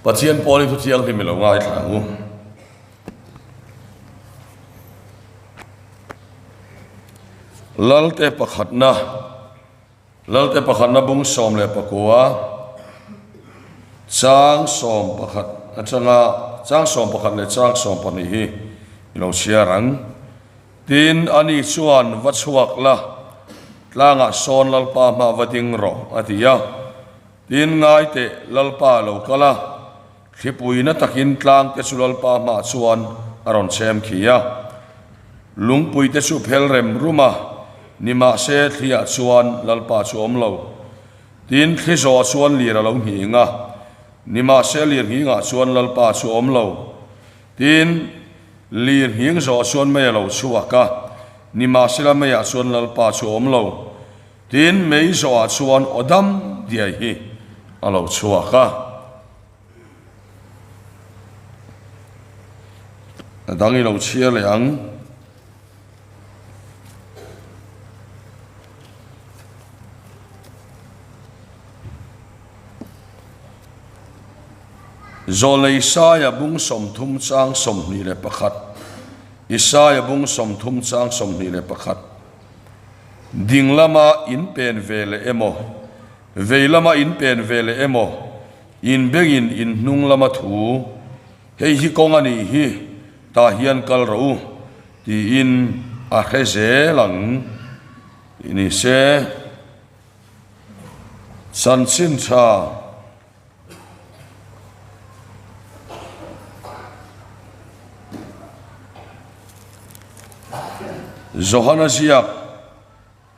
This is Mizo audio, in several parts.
Pathian pawl hi thu thianghlim i lo ngaithla ang u. Lalte pakhatna Lalte pakhatna bung 19 chang 11 atanga chang 11 leh chang 12 hi i lo chhiar ang. Tin, ani chuan, Va chhuak la, tlangah sawn Lalpa hma va ding rawh, a ti a. Tin, ngai teh, Lalpa a lo kal a, thlipuina takin tlangte chu Lalpa hmaah chuan a rawn chhem khi a. Lungpuite chu phel rem rum a, nimahse thliah chuan Lalpa chu awm lo. Tin, thli zawh chuan lir a lo nghing a, nimahse lir nghingah chuan Lalpa chu awm lo. Tin, lir nghing zawh chuan mei a lo chhuak a, nimahsela meiah chuan Lalpa chu awm lo. Tin, mei zawhah chuan aw dam diai hi a lo chhuak a. A dang i lo chhiar leh ang. Zawlnei Isaia bung 30 chang 21 Isaia bung 30 chang 21 Ding lama in pen ve leh emaw, vei lama in pen ve leh emaw, in bengin in hnung lama thu, Hei hi kawng a nih hi, tah hian kal rawh u, tiin a hre zel ang tih ni se. Chanchin tha. Johana ziak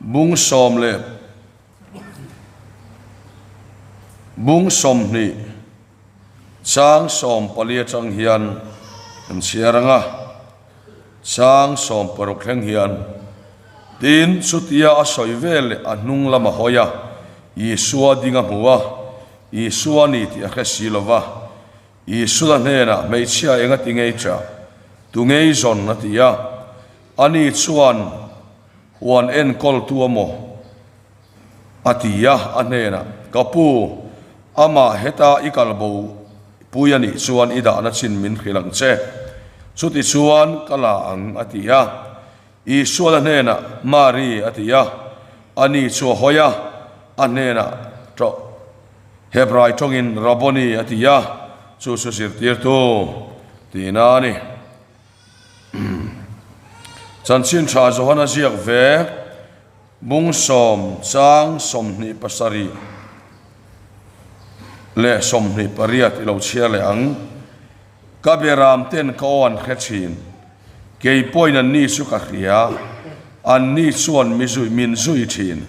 bung sawm leh bung 20 chang 14 atang hian kan chhiar ang a, chang 16 thleng hian tin chutia a sawi vel leh a hnung lam a hawi a, Isua ding a hmu a, Isua ni tih a hre si lo va, Isua hnenah hmeichhia eng a ti ngei chah? Tu ngei zawn? a ti a. Ani chuan, Huan enkawltu a maw? a ti a, a hnenah, Ka pu, amah heta i kal bo pui a nih chuan i dahna chin min hrilh ang che. Chutichuan ka la ang, a ti a. Isuan a hnenah, Mari, a ti a. Ani chu a hawi a, a hnenah, Ṭawh, Hebrai ṭawngin Rabboni a ti a, chu chu zirtirtu tihna a ni. Chanchin ṭha Johana ziak ve bung sawm chang 27 leh 28 i lo chhiar leh ang. Ka beram ten ka aw an hre thin. Kei pawhin an ni chu ka hria, an ni chuan mi zui min zui thin.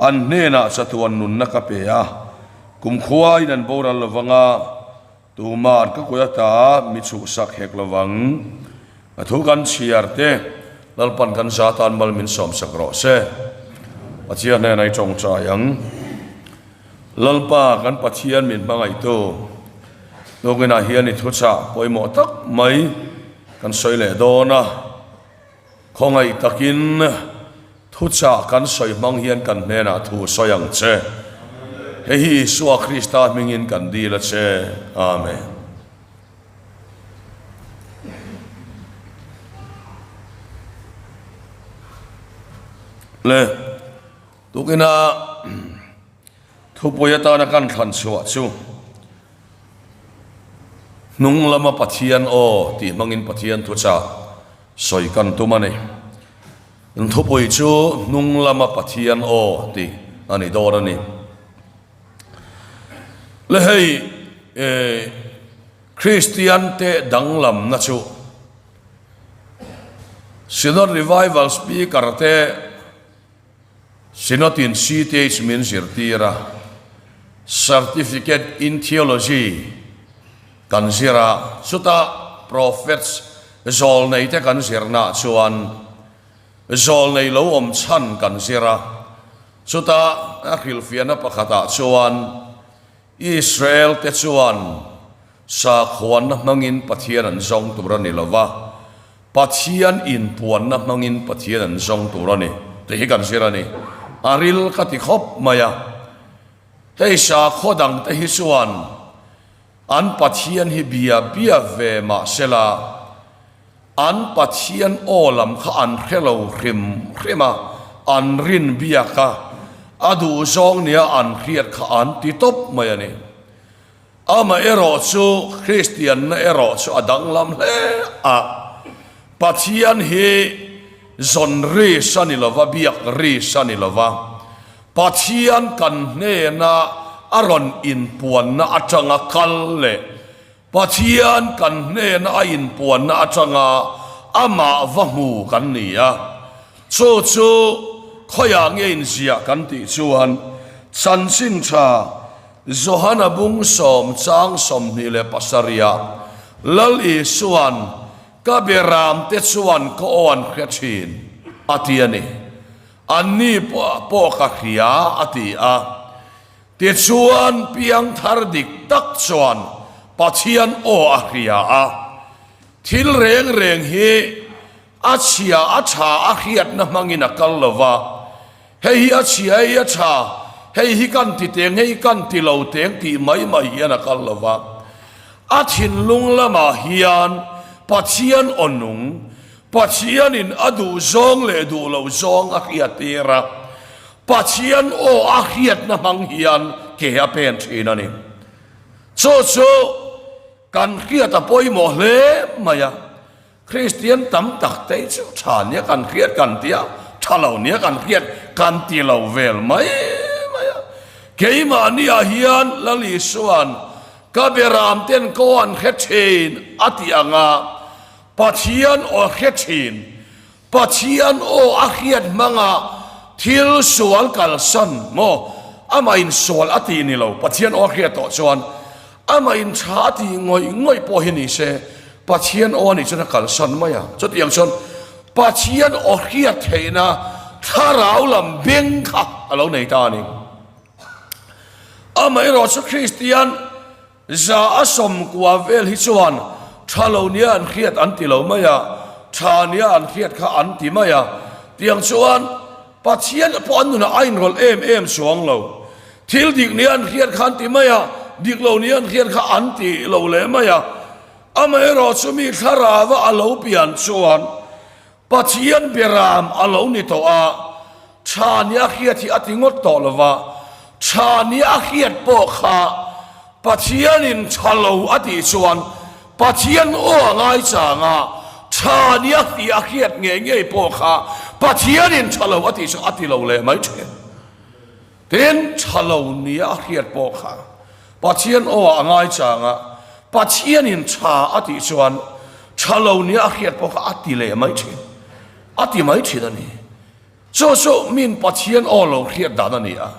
An hnenah chatuan nunna ka pe a, kumkhuain an boral lo vang a, tuma'n ka kut ata mi chhuhsak hek lo vang. A thu kan chhiar te, Lalpan kan za tan mal min sawmsak rawh se. Pathian hnenah i tawngtai ang. Lalpa kan Pathian min hmangaihtu Tukinah hian i thuchah pawimawh tak mai kan sawi leh dawn a, khawngaih takin thuchah kan sawi hmang hian kan hnenah thu sawi ang che. Hei hi Isua Krista hmingin kan dil a che. Amen. Le. Tukina thupui atana kan thlan chhuah chu hnung lama Pathian aw tih hmangin Pathian thuchah sawi kan tum a ni. Thupui chu hnung lama Pathian aw tih a ni dawn a ni. Le hei Kristian te danglamna chu Synod Revival Speaker te Synod-in CTH min zirtir a, Certificate in Theology kan zir a, chutah Prophets zawlneite kan zirnaah chuan zawlnei lo awm chhan kan zir a, chutah a hrilhfiahna pakhatah chuan Israel-te chuan sakhuanna hmangin Pathian an zawng tur a ni lo va, Pathian inpuanna hmangin Pathian an zawng tur a ni tih hi kan zir a ni. A ril ka ti khawp mai a. Hei sakhaw dangte hi chuan. An Pathian hi bia bia ve mah sela, an Pathian aw lam kha an hre lo hrim hrim a, an rin biak a, a duhzawng nia an hriat kha an ti tawp mai a ni. Amaherawhchu, Kristianna erawh chu a danglam hle a, Pathian hi zawn ris a ni lova, biak ris a ni lova, Pathian kan hnena a rawn inpuanna atanga kal leh Pathian kan hnena a inpuanna atanga amah va hmu kan ni a. Chu chu khawiah nge inziah kan tih chuan chanchin tha Johana bung sawm chang 27ah Lal Isua'n ka beramte chuan ka aw an hre thin a ti a ni. Anni pawh ka hria a ti a. Tichuan piangthar dik tak chuan Pathian aw a hria a. Thil reng reng hi a chhia a tha a hriatna hmangin a kal lo va. Hei hi a chhia, hei hi a tha, hei hi kan ti teng, hei hi kan ti lo teng tih mai mai hian a kal lo va. A thinlung lamah hian Pathian aw nung, Pathianin a duh zawng leh duh loh zawng a hriattir a, Pathian aw a hriatna hmang hian ke a pen thin a ni. Chu chu kan hriat a pawimawh hle mai a, Kristian tam tak te chu tha nia kan hriat kan ti a, tha lo nia kan hriat kan ti lo vel mai mai a. Keimahniah hian Lal Isua'n ka beram ten ko an hre thin a tih anga Pathian aw hre thin, Pathian aw a hriat hmanga thil sual kalsan maw? Amah in sual a tih ni lo, Pathian aw a hriat tawh chuan amah in tha a tih ngawih ngawih pawh hi ni se, Pathian aw a nih chuan a kalsan mai a. Chutiang chuan Pathian aw hriat theihna thlarau lam beng kha a lo nei ta a ni. Amaherawh chu Kristian Za a 90 vel hi chuan tha lo nia an hriat an ti lo mai a, tha nia an hriat kha an ti mai a. Tiang chuan Pathian pawh an nunah a inrawlh em em chuang lo. Thil dik nia an hriat kha an ti mai a, dik lo nia an hriat kha an ti lo leh mai a. Amaherawh chu mi thlarauva a lo pian chuan Pathian beram a lo ni tawh a, tha nia hriat hi a ti ngawt tawh lo va, tha nia hriat pawh kha Pathianin tha lo a tih chuan Pathian aw a ngai chang a, tha nia tih a hriat ngei ngei pawh kha Pathianin tha lo a tih chuan a ti lo leh mai thin. Tin, tha lo nia a hriat pawh kha Pathian aw ah a ngai chang a, Pathianin tha a tih chuan tha lo nia a hriat pawh kha a ti leh mai thin, a ti mai thin a ni. Chu chu min Pathian aw lo hriat dan a ni a.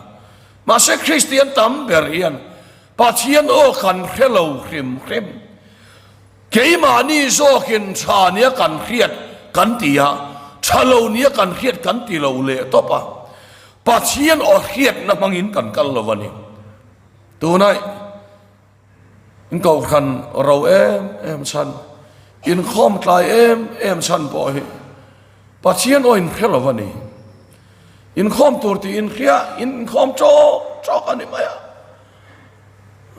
Mahse Kristian tam ber hian Pathian aw kan hre lo hrim hrim. Keimahni zawkin tha nia kan hriat kan ti a, tha lo nia kan hriat kan ti lo leh tawp a. Pathian aw hriatna hmangin kan kal lo a ni. Tunai in kohhran ro em em chhan, inkhawm tlai em em chhan pawh hi Pathian aw in hre lo a ni. Inkhawm tur tih in hria, inkhawm tawk tawk a ni mai a.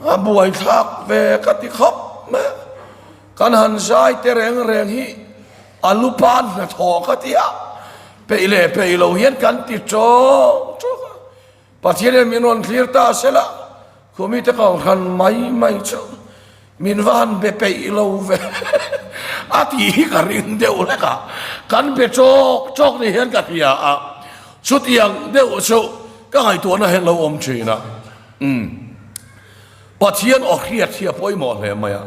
A buaithlak ve ka ti khawp mai a. Kan han zai te reng reng hi a lupan hnathawh ka ti a, peih leh peih lo hian kan ti tawk tawk a. Pathian hian min rawn thlir ta se la, khumi te kohhran mai mai chu min va han be peih lo ve a tih hi ka ring deuh hlek a, kan be tawk tawk ni hian ka hria a, chutiang deuh chu ka ngaihtuahna hian lo awm thin a. Umm. Pathian aw hriat hi a pawimawh hle mai a,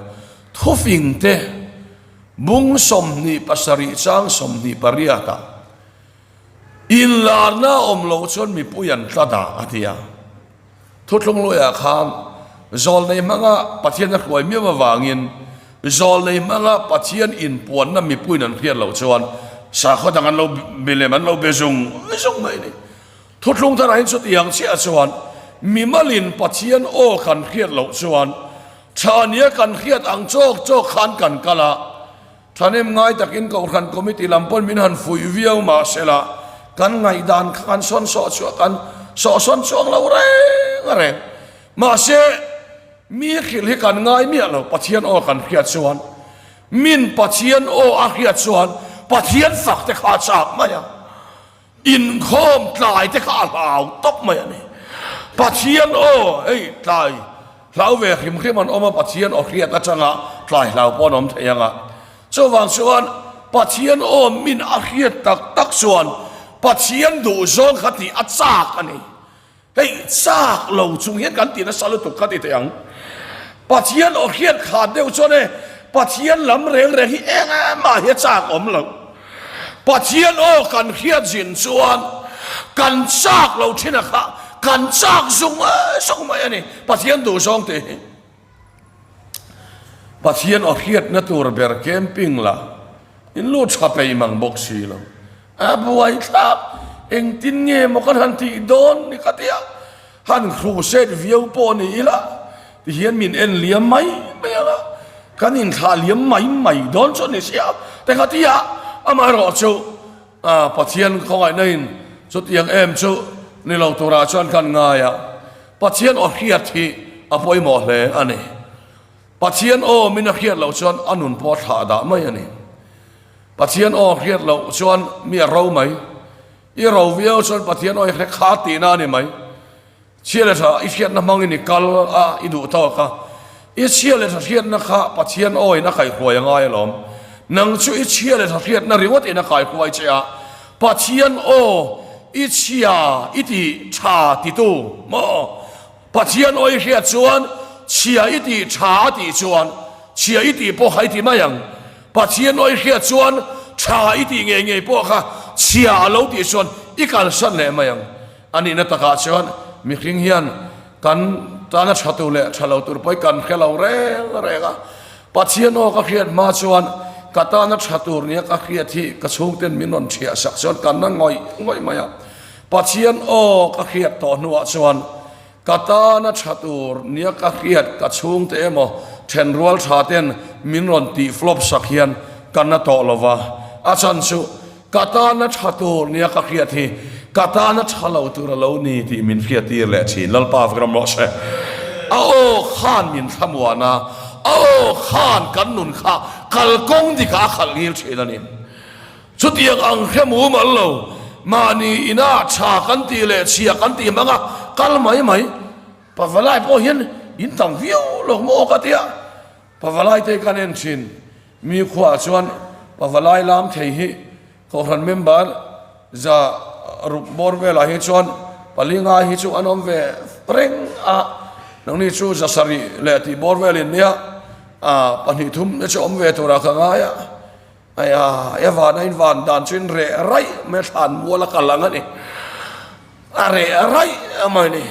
thufing te bung 27 chang 28 ah inlarna a awm loh chuan mipui an tla dah a ti a. Thuthlung luiah khan zawlnei hmanga Pathian a hruai miau avangin zawlnei hmanga Pathian inpuanna mipuiin an hriat loh chuan sakhaw dang an lo milem an lo be zung zung mai a ni. Thuthlung tharah hian chutiang chiah chuan mimalin Pathian aw kan hriat loh chuan tha nia kan hriat ang chawk chawk khan kan kal a, thahnem ngai takin Kohhran Committee lam pawn min han fuih viau mah sela kan ngaihdan kha kan sawn sawh chhuah kan sawhsawn chuang lo reng a reng. Mahse. Mi hrilh hi kan ngai miah lo, Pathian aw kan hriat chuan. Min Pathian aw a hriat chuan Pathian fak te kha a chak mai a, inkhawm tlai te kha a hlau tawp mai a ni. Pathian aw hei tlai hlau ve hrim hrim an awm a, Pathian aw hriat atanga tlai hlau pawh an awm thei ang a. Chuvang chuan Pathian aw min a hriat tak tak chuan Pathian duhzawng kha tih a chak a ni. Hei chak lo chung hian kan ti nasa lutuk ka ti thei ang. Pathian aw hriat khat deuh chuan e Pathian lam reng reng hi eng emah hi a chak awm lo. Pathian aw kan hriat zin chuan kan chak lo thin a kha kan chak zung zung mai a ni Pathian duh zawng tih hi. Pathian aw hriatna tur ber camping la in lut tha peih mang bawk si lo. A buai thlak, engtin nge maw kan han tih dawn ni ka tia, han crusade viau pawh ni ila tihian min en liam mai mai ang a, kan inthlah liam mai mai dawn chu a ni sia te ka tia, amaherawh chu Pathian khawngaihna in chutiang em chu ni lo turah chuan kan ngai a, Pathian aw hriat hi a pawimawh hle a ni. Pathian aw min a hriat loh chuan a nun pawh a thlah dah mai a ni. Pathian aw hriat loh chuan mi a ro mai. I ro viau chuan Pathian aw i hre kha tihna a ni mai. Chhia leh tha i hriatna hmangin i kal a, i duh tawk a. I chhia leh tha hriatna kha Pathian awin a kaihruai a ngai alawm. Nang chu i chhia leh tha hriatna ringawtin a kaihruai che a, Pathian aw i chhia i ti tha titu maw? Pathian aw i hriat chuan chhia i tih tha a tih chuan chhia i tih pawh kha i ti mai ang. Pathian aw i hriat chuan tha i tih ngei ngei pawh kha chhia a lo tih chuan i kalsan leh mai ang. A nihna takah chuan mihring hian kan tana tha tur leh tha lo tur pawh hi kan hre lo reng reng a. Pathian aw ka hriat hma chuan ka tana tha tur nia ka hriat hi ka chhungten min rawn thiah sak chuan kan na ngawih ngawih mai a. Pathian aw ka hriat tawh hnuah chuan ka tana tha tur nia ka hriat ka chhungte emaw thenrual tha ten min rawn tih flop sak hian ka na tawh lo va, a chhan chu ka tana tha tur nia ka hriat hi ka tana tha lo tur a lo ni tih min hriat tir leh thin. Lalpa ram rawh se. A aw khan min thlamuan a, a aw khan kan nun kha kalkawng dikah a khalh ngil thin a ni. Chutiang ang hre mumal lo, mahni inah tha kan tih leh chhia kan tih hmang a, kal mai mai. Pavalai pawh hian in tam viau lo maw ka tia, Pavalai te kan en thin. Mi khuaah chuan Pavalai lam thei hi Kohhran member za ruk bawr velah hi chuan palinga hi chu an awm ve reng a, nangni chu za sarih leh tih bawr velin nia pahnih thum te chu awm ve turah ka ngai a. Aia, e van a in van dan chu in reh raih mai a, thlan mual a kal ang a ni. A reh raih mai a ni.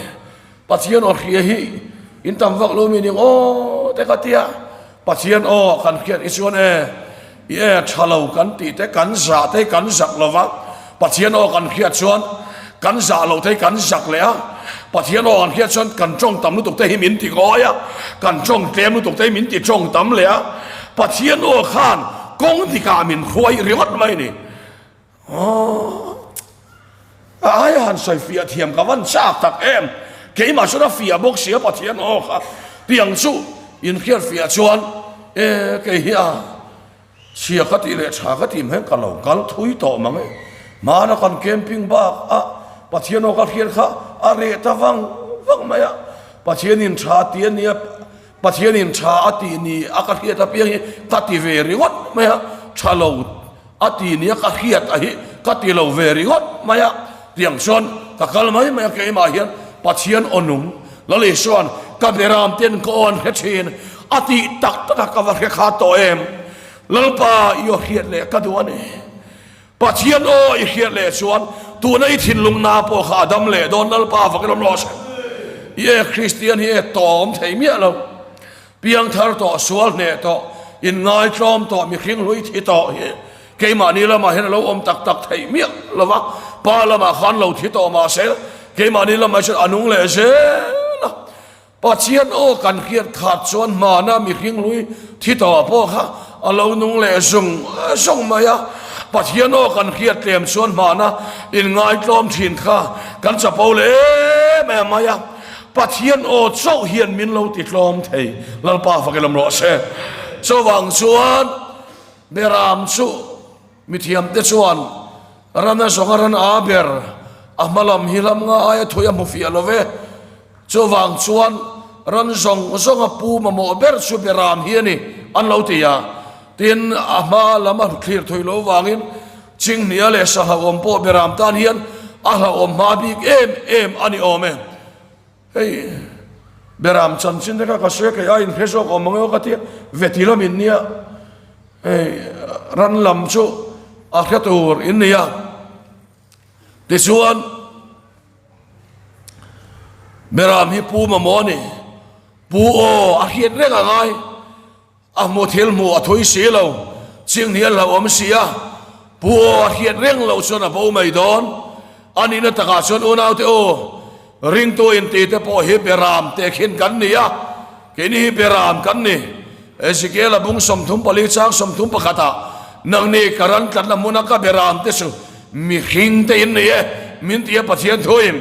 Pathian aw hria hi in tam vak lo mi ning aw te ka tia. Pathian aw kan hriat hi chuan e, i e tha lo kan tih te kan zah te kan zak lo va. Pathian aw kan hriat chuan kan zah loh te kan zak leh a, Pathian aw kan hriat chuan kan tawng tam lutuk te hi min ti ngawi a, kan tawng tlem lutuk te hi min ti tawng tam leh a, Pathian aw khan kawng dikah min hruai ringawt mai a ni. Aww a aia han sawi fiah thiam ka van chak tak em, keimah chuan a fiah bawk si a Pathian aw kha tiang chu inhriat fiah chuan e kei hi a. Chhia ka tih leh tha ka tih hmel ka lo kal thui tawh mang e. Hmana kan camping bak a Pathian aw ka hriat kha a reh ta vang vang mai a. Pathianin tha a ti a nia, Pathianin tha a tih ni a ka hriat apiang hi ka ti ve ringawt mai a, tha lo a ti nia ka hriat a hi ka ti lo ve ringawt mai a. Tiang chuan ka kal mai mai a keimah hian Pathian aw nung Lal Isua'n ka beram ten ka aw an hre thin a tih tak tak a ka va hre kha tawh em? Lalpa i aw hriat leh ka duh a ni. Pathian aw i hriat leh chuan tuna i thinlung na pawh kha a dam leh dawn Lalpa vak rawm rawh se. I e Kristian hi e tawm thei miah lo. Piangthar tawh, sual hneh tawh, inngaitlawm tawh, mihring hlui thi tawh hi keimahni lamah hian a lo awm tak tak theih miah lo va, Pa lamah khan lo thi tawh mah se keimahni lamah chuan a nung leh zel a. Pathian aw kan hriat khat chuan hmana mihring hlui thi tawh pawh kha a lo nung leh zung zung mai a. Pathian aw kan hriat tlem chuan hmana inngaitlawm thin kha kan chapo leh em em mai a. Pathian aw chauh hian min lo ti tlawm thei. Lalpa fak i lam rawh se. Chuvang chuan Beram chu mithiamte chuan rana zawnga ran a ber, a hma lam hi hlam nga aia thui a hmu fiah lo ve. Chuvang chuan ran zawng zawnga pu mamawh ber chu Beram hi a ni an lo ti a. Tin, a hma lam a thlir thui lo vangin Chinghnia leh Sahlauhawm pawh Beram tan hian a hlauhawm hma bik em em a ni awm e. Hei Beram chanchin te kha ka sawi a, kei a inhre zawk awm ang emaw ka tia, veti lam in nia, hei ran lam chu a hre tur in nia. Tichuan Beram hi pu mamawh a ni, pu aw a hriat reng a ngai. A hmu thil hmuh a thui si lo, chinghnih a hlauhawm si a, Pu aw a hriat reng loh chuan a bo mai dawn. A nihna takah chuan unaute u, ringtu inti te pawh hi beram teh khin kan ni a, keini hi beram kan ni. Ezekiel-a bung 34 chang 31 ah, Nangni ka ran tlatna hmuna ka beram te chu mihring te in ni e, min ti a Pathian thuin.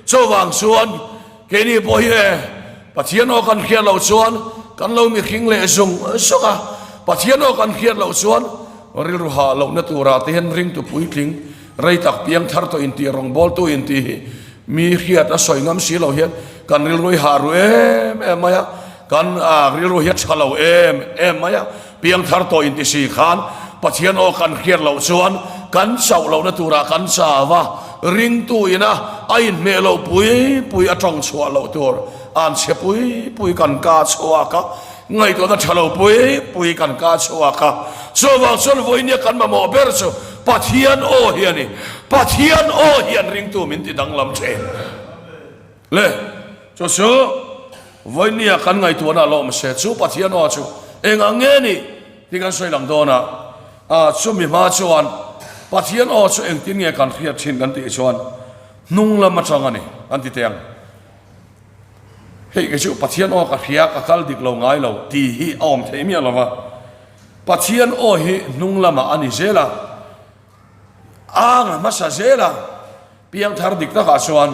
Chuvang chuan Keini pawh hi e, Pathian aw kan hriat loh chuan kan lo mihring leh zung zung a, Pathian aw kan hriat loh chuan rilru hah lohna turah te hian ringtu puitling rei tak piang thar tawh intih rawngbawltu intih hi mi hriat a sawi ngam si lo hian kan rilru hi hah ru em em mai a, kan rilru hi a tha lo em em mai a. Piangthar tawh inti si khan Pathian aw kan hriat loh chuan kan chauh lohna turah kan chau a, ringtu ina a inhmeh loh pui pui a tawng chhuah loh tur an chhe pui pui kan ka chhuak a, ngaihtuahna tha lo pui pui kan ka chhuak a. Chuvang chuan vawinia kan mamawh ber chu Pathian aw hi a ni. Pathian aw hian ringtu min ti danglam thin. Le, chu chu vawinia kan ngaihtuahna a lawm se, chu Pathian aw chu eng ang nge ni tih kan sawi lang dawn a, a chumi hma chuan Pathian aw chu engtin nge kan hriat thin kan tih chuan hnung lam atang a ni kan ti teh ang. Hei kei chu Pathian aw ka hria ka kal dik lo ngai lo tih hi a awm thei miah lo va, Pathian aw hi hnung lamah a ni zel a, ang a hmasa zel a. Piangthar dik takah chuan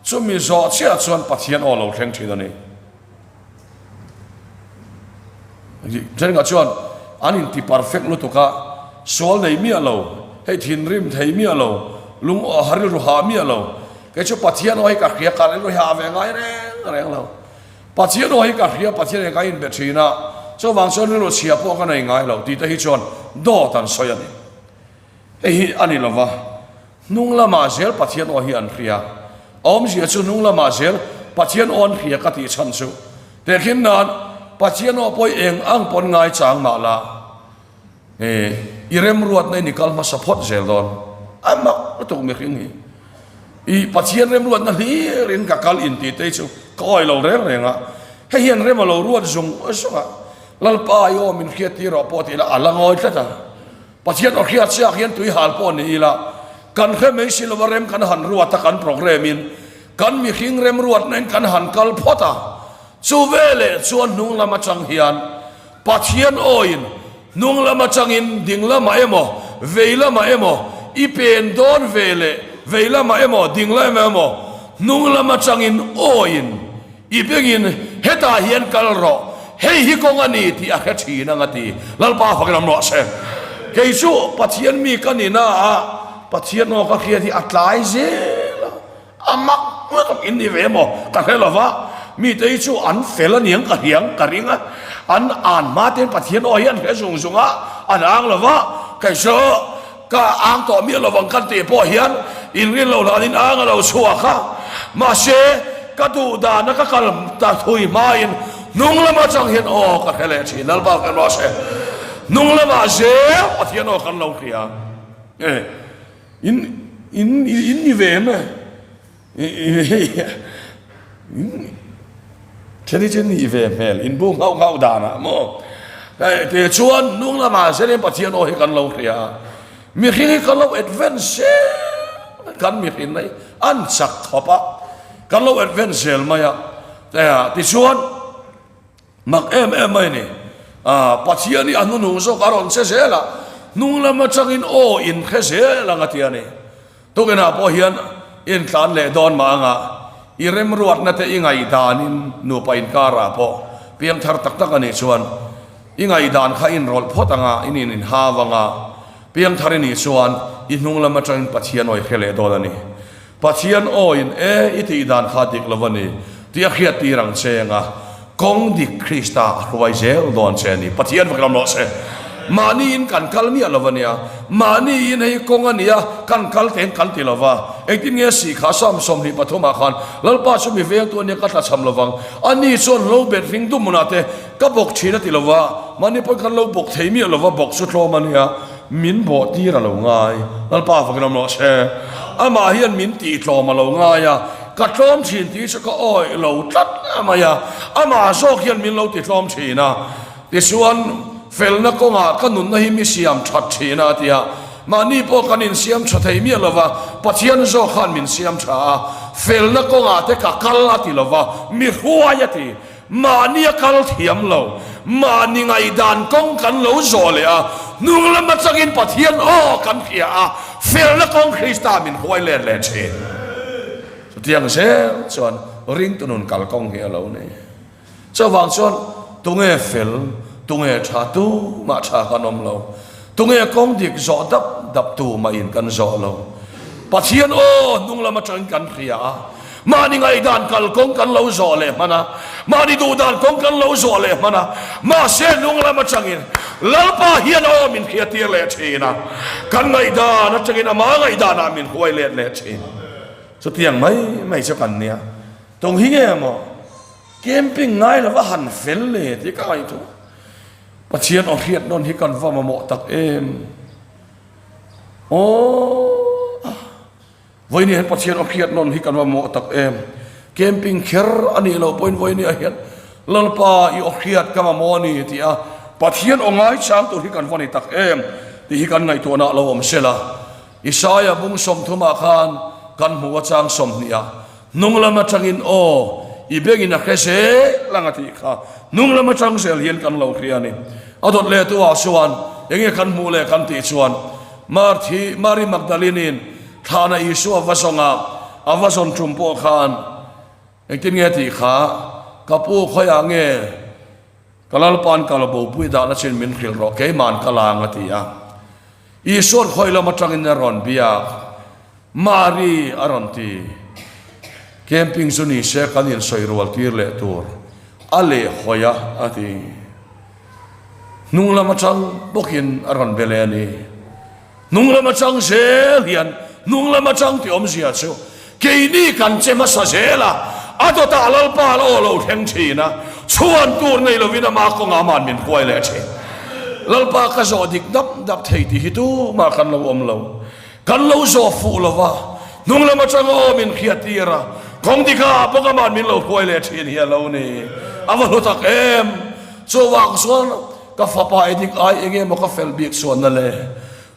chumi zawh chiah chuan Pathian aw lo thleng thin a ni. Thenkhat chuan an inti perfect lutuk a, sual nei miah lo, hei thinrim thei miah lo, lung aw ha rilru hah miah lo. Kei chu Pathian aw hi ka hria, ka rilru hi hah ve ngai reng reng lo. Pathian aw hi ka hria, Pathian hi ka inbe thin a, chuvang chuan rilru chhia pawh ka nei ngai lo tih te hi chuan dawt an sawi a ni. Hei hi a ni lova, hnung lamah zel Pathian aw hi an hria. A awmzia chu hnung lamah zel Pathian aw an hria ka tih chhan chu. Tehkhin nan Pathian aw pawh i eng ang pawn ngai chang mah la, i remruatna in i kal hmasa phawt zel dawn. A mak lutuk mihring hi. I Pathian remruatna hlir in ka kal intih te hi chu ka awi lo reng reng a. Hei hian rem a lo ruat zung zung a, Lalpa i aw min hriat tir rawh pawh ti ila a la ngawi tlat a. Pathian aw hriat chiah hian tui hal pawh ni ila, kan hre mai si lova rem kan han ruat a, kan programme in kan mihring remruatna in kan han kal phawt a, chu veleh chuan hnung lam atang hian Pathian aw in hnung lam atangin ding lamah emaw vei lamah emaw i pen dawn veleh vei lamah emaw ding lamah emaw hnung lam atangin aw in I bengin hetah hian kal rawh, hei hi kawng a ni tih a hre thin ang a ti. Lalpa fakin awm rawh se. Kei chu Pathian mi ka ni na a, Pathian aw ka hriat hi a tlai zel a, a mak lutuk in ni ve maw ka hre lo va, mite hi chu an fel a niang ka hriang ka ring a, an an hma ten Pathian aw hi an hre zung zung a, an ang lo va, kei chu Ka ang tawh miah lovang kan tih pawh hian inrin lo hlanin ang a lo chhuak a, mahse ka duh dana ka kal ta thui hmain hnung lam atang hian aw ka hre leh thin Lalpa kan rawh se hnung lamah zel Pathian aw kan lo hria e in in in ni ve em e Thil hi chu nih ve hmel in bu nghauh nghauh danah maw te chuan hnung lamah zelin Pathian aw hi kan lo hria a, mihring hi kan lo advance zel kan mihring mai an chak khawp a, kan lo advance zel mai a, tichuan mak em em mai a ni, Pathian hi a hnunung zawk a rawn che zel a, hnung lam atangin aw in hre zel ang a ti a ni. Tukinah pawh hian intlan leh dawn mah anga. I remruatna te i ngaihdanin nupa inkarah pawh piangthar tak tak a nih chuan i ngaihdan kha inrawlh phawt anga in in inhau anga piangthar i nih chuan i hnung lam atangin Pathian awi hre leh dawn a ni. Pathian awiin e i tih dan kha dik lo a ni tih a hriat tir ang che anga kawng dik Krista a hruai zel dawn che a ni. Pathian vek lam rawh se. Mahni in kan kal miah lo a nia. Mahni in hei kawng a nia kan kal teng kan ti lo va. Engtin nge si kha Psalm 23 ah khan Lalpa chu mi vengtu a nia ka tlachham lo vang. Ani chuan lo bet ring dum hmunah te ka bawk thin a ti lo va. Mahni pawhin kan lo bawk thei miah lo va bawk chu tlawm a nia. Min bawh tir a lo ngai. Lalpa vakin awm rawh se. Amah hian min tih tlawm a lo ngai a, ka tlawm thin tih chu ka awih lo tlat mai a, amah zawk hian min lo ti tlawm thin a. Tichuan, felna kawngah ka nunna hi mi siam that thin a ti a. Mahni pawh kan insiam tha thei miah lo va, Pathian zawk khan min siam tha a. Felna kawngah te ka kal a ti lo va, mi hruai a ti. Mahni a kal thiam lo, mahni ngaihdan kawng kan lo zawh leh a, hnung lam atangin Pathian aw kan hria a, felna kawng Krista min huai let leh thin. Chutiang zel chuan ringtu nun kal kawng hi a lo ni. Chuvang chuan tunge fel, tunge tha tumah tha kan awm lo. Tunge kawng dik zawh dap dap tumah in kan zawh lo. Pathian aw hnung lam atangin kan hria a. Mahni ngaihdan kalkawng kan lo zawh leh hman a, mahni duhdan kawng kan lo zawh leh hman a, mahse hnung lam atangin Lalpa hian aw min hriattir leh thin a, kan ngaihdan atangin ama ngaihdanah min huai let leh thin. Chutiang mai mai chu kan nia. Tung hi nge maw camping ngai lova han fel le tih ka ngaihtuah. Pathian aw hriat nawn hi kan va mamawh tak em. Aww. Vawinia hian Pathian aw hriat nawn hi kan mamawh tak em? Camping kher a nih loh pawhin vawinia hian Lalpa i aw hriat ka mamawh a ni tih a Pathian aw ngaichang tur hi kan va ni tak em tih hi kan ngaihtuahna a lo awm sela. Isaia bung sawmthumah khan kan hmu a chang sawmhnih ah hnung lam atangin aw i bengin a hre zel ang a tih kha hnung lam atang zel hian kan lo hria a ni. A dawt leh tu ah chuan enge kan hmuh leh kan tih chuan Marthi, Mary Magdalene-in thlana Isua va zawnga a va zawn tum pawh khan engtin nge tih kha ka pu khawiah nge ka Lalpa'n kal bopui dahna chin min hrilh rawh keima'n ka lang a ti a. Isua'n khawi lam atangin a rawn biak Mary a rawn ti. Camping chu ni se kan insawi rual tir leh tur a leh hawi a a ti. Hnung lam atang bawkin a rawn be leh a ni. Hnung lam atang zel hian hnung lam atang tih awmzia chu keini kan che hmasa zel a, a dawtah Lalpa la aw lo thleng thin a, chhuan tur nei lovin ama kawngah aman min huai leh thin. Lalpa ka zawh dik dap dap thei tih hi tumah kan lo awm lo. Kan lo zawh fuh lo va, hnung lam atanga aw min hriat tir a, kawng dikah bawk aman min lo hruai leh thin hi a lo ni. A va hlu tak em! Chuvang chuan ka fapa edik ai eng emaw ka fel bik chuanna le,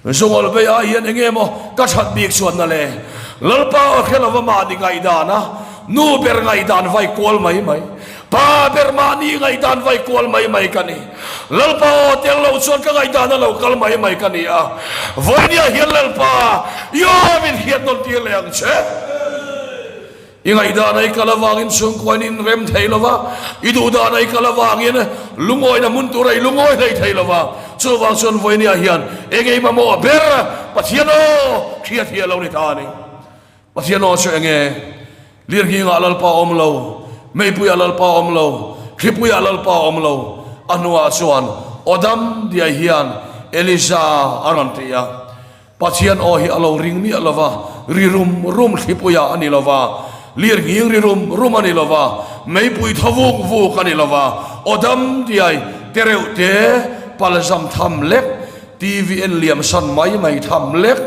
zungawl bei ai hian eng emaw ka that bik chuanna le, Lalpa aw hre lova mahni ngaihdan a, nu ber ngaihdan vai kual mai mai, Pa ber mahni ngaihdan vai kual mai mai ka ni. Lalpa aw tel lo chuan ka ngaihdan a lo kal mai mai ka ni a. Vawinia hian Lalpa, i aw min hriat nawn tir leh ang che. I ngaihdan a i kal avangin chhungkuain i inrem thei lo va, i duhdan a i kal avangin lungawina hmun tura i lungawi hlei thei lo va. Chuvang chuan vawinia hian eng ei mamawh ber Pathian aw hriat hi a lo ni ta a ni. Pathian aw chu enge? Lirnghingah Lalpa awm lo, meipuiah Lalpa awm lo, thlipuiah Lalpa awm lo. A hnuah chuan aw dam diai hian Elija a rawn ti a. Pathian aw hi a lo ring miah lo va, ri rum rum thlipuiah a ni lo va, lirnghing ri rum rum a ni lo va, meipui thaw vuk vuk a ni lo va, aw dam diai tereuh te palzam tham lek, TV en liam san mai mai tham lek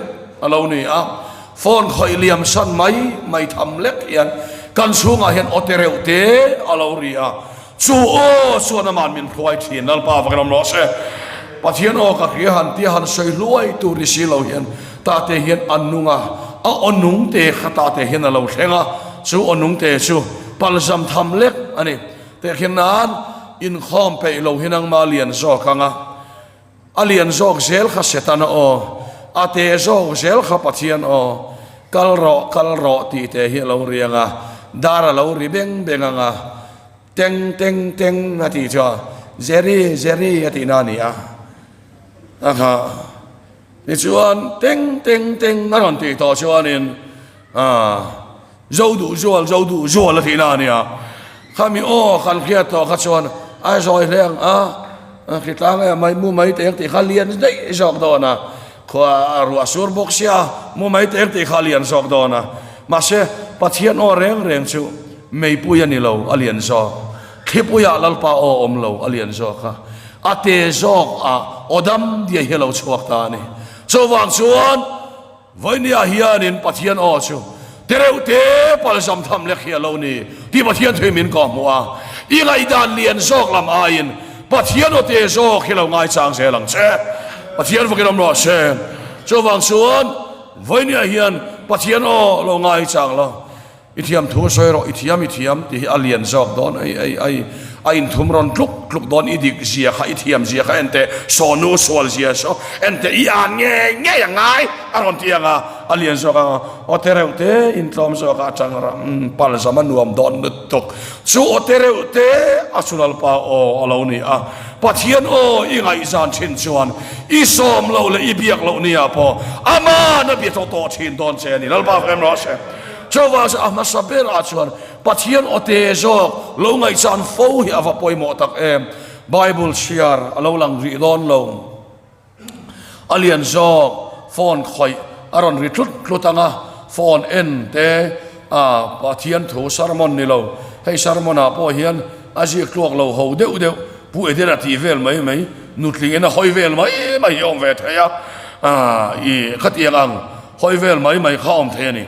a lo ni a. Phone khawih liam san mai mai tham lek hian kan chhungah hian aw te reuh te a lo ri a, chu aw chuan aman min hruai thin Lalpa va kan awm rawh se. Pathian aw ka hria han tia han sawi hluai tur ni si lo hian tate hian a nung a, a aw nung te kha tate hian a lo thleng a, chu aw nung te chu palzam tham lek a ni. Tehkhin nan inkhawm peih lo hi nangmah lian zawk ang a. A lian zawk zel kha Setana aw, a te zawk zel kha Pathian aw, kal rawh, kal rawh tih te hi a lo riang a. Dar a lo ri beng beng ang a, Teng teng teng a tih chuan Jerry Jerry a tihna a ni a. A kha tichuan teng teng teng a rawn tih tawh chuanin ah zo duh zual zo duh zual a tihna a ni a. Khami aw kan hriat tawh kha chuan a zawi hle ang a, hritlang e mai mu mai teng tih kha lian daih zawk dawn a, khua ruah sur bawk sia mu mai teng tih kha lian zawk dawn a. Mahse Pathian aw reng reng chu Meipui a ni lo, a lian zawk. Thlipuiah Lalpa aw awm lo, a lian zawk a. A te zawk a, aw dam diai hi a lo chhuak ta a ni. Chuvang chuan Vainia hianin Pathian aw chu tereuh te palzam tham lek hi a lo ni tih Pathian thui min kawh hmuh a. I ngaihdan lian zawk lam aiin Pathian aw te zawk hi lo ngaichang zel ang che. Pathian vakin awm rawh se. Chuvang chuan Vainia hian Pathian aw lo ngaichang lo. I thiam thu sawi rawh, i thiam i thiam tih hi a lian zawk dawn, ai ai ai a inthum rawn tluk tluk dawn, i dik zia kha, i thiam zia kha en teh, sawnu sual zia saw en teh, i an ngei ngei a ngai a rawn ti ang a, a lian zawk ang a, aw te reuh te intlawm zawk a atang ram pal zam a nuam dawn lutuk chu aw te reuh te a chunalpa aw a lo ni a, Pathian aw i ngaihzan thin chuan i sawm loh leh i biak loh nia pawh aman a bia tawh tawh thin dawn che a ni, Lalpa rem rawh se. Chuvang chu a hmasa berah chuan Pathian awte zawk lo ngaihchan fo hi a va pawimawh tak em. Bible chhiar a lo lang rih dawn lo. A lian zawk phone khawih a rawn ri tlut tlut ang a, phone en te a Pathian thu sermon ni lo. Hei sermon ah pawh hian a ziak tluak lo ho deuh deuh Pu Edena tih vel mai mai, nutling in a hawi vel mai mai hi a awm ve thei a, i khatiang ang hawi vel mai mai kha a awm thei a ni.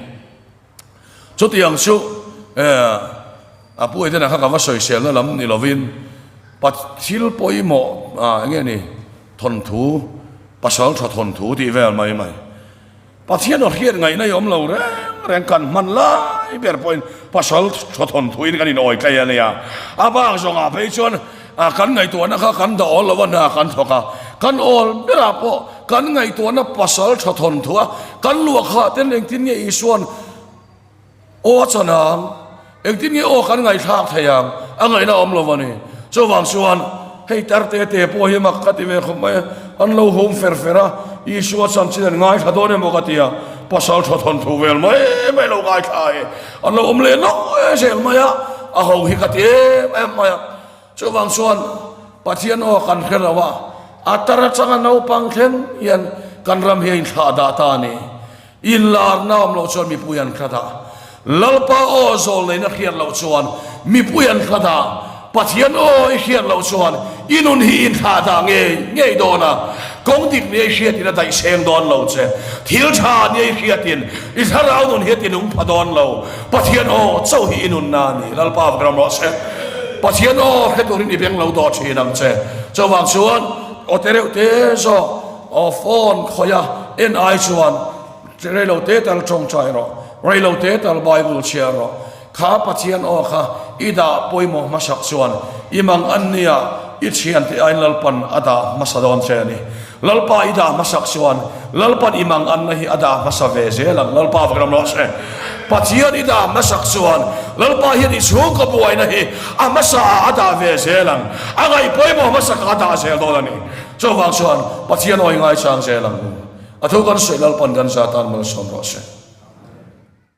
Chutiang chu a Pu Edena kha ka va sawiselna lam ni lovin thil pawimawh eng nge ni thawnthu, pasal tha thawnthu tih vel mai mai. Pathian aw hriat ngaihna i awm lo reng reng kan hman lai ber pawhin pasal tha thawnthuin kan inawi tlei a nia. A bak zawngah phei chuan kan ngaihtuahna kha kan dah awl lo a hna kan thawk a, kan awl berah pawh kan ngaihtuahna pasal tha thawnthua kan luah kha ten engtin nge Isuan Aw a chan ang, engtin nge aw kan ngaihthlak thei ang, a ngaihna awm lo a ni. Chuvang chuan hei tar te te pawh hi mak ka ti ve khawp mai a, an lo hum fer fer a, Isua chanchin an ngaithla dawn emaw ka ti a, pasal tha thawn thu vel mai mai lo ngaithla e, an lo awm leh nawk zel mai a, a ho hi ka ti em em mai a. Chuvang chuan Pathian aw kan hre lo a, a tar atanga naupang thleng hian kan ram hi a inthlah dah ta a ni. Inlarna awm loh chuan mipui an hlat a, Lalpa aw zawlneihna hriat loh chuan mipui an hlat a, Pathian aw i hriat loh chuan i nun hi inthlah dah ngei ngei dawn a, kawng dik nia i hriatin a daih seng dawn lo che, thil tha nia i hriatin i thlarau nun hi a tinung pha dawn lo, Pathian aw chauh hi i nunna a ni, Lalpa vak ram rawh se. Pathian aw hre turin i beng lo dawh thin ang che. Chuvang chuan aw te reuh te zawk aw phone khawih a en ai chuan reilo te tal tawngtai rawh, reilo te tal Bible chhiar rawh. Kha Pathian aw kha i dah pawimawh hmasak chuan i mang an nia i thiante aiin Lalpan a dah hmasa dawn che a ni. Lalpa i dah hmasak chuan Lalpan i mang anna hi a dah hmasa ve zel ang. Lalpa vak ram rawh se. Pathian i dah hmasak chuan Lalpa hian i chhungkaw buaina hi a hmasa ah a dah ve zel ang. A ngaih pawimawh hmasak ah a dah zel dawn a ni. Chuvang chuan Pathian awi ngaichang zel ang u. A thu kan sawi Lalpan kan za tan malsawm rawh se.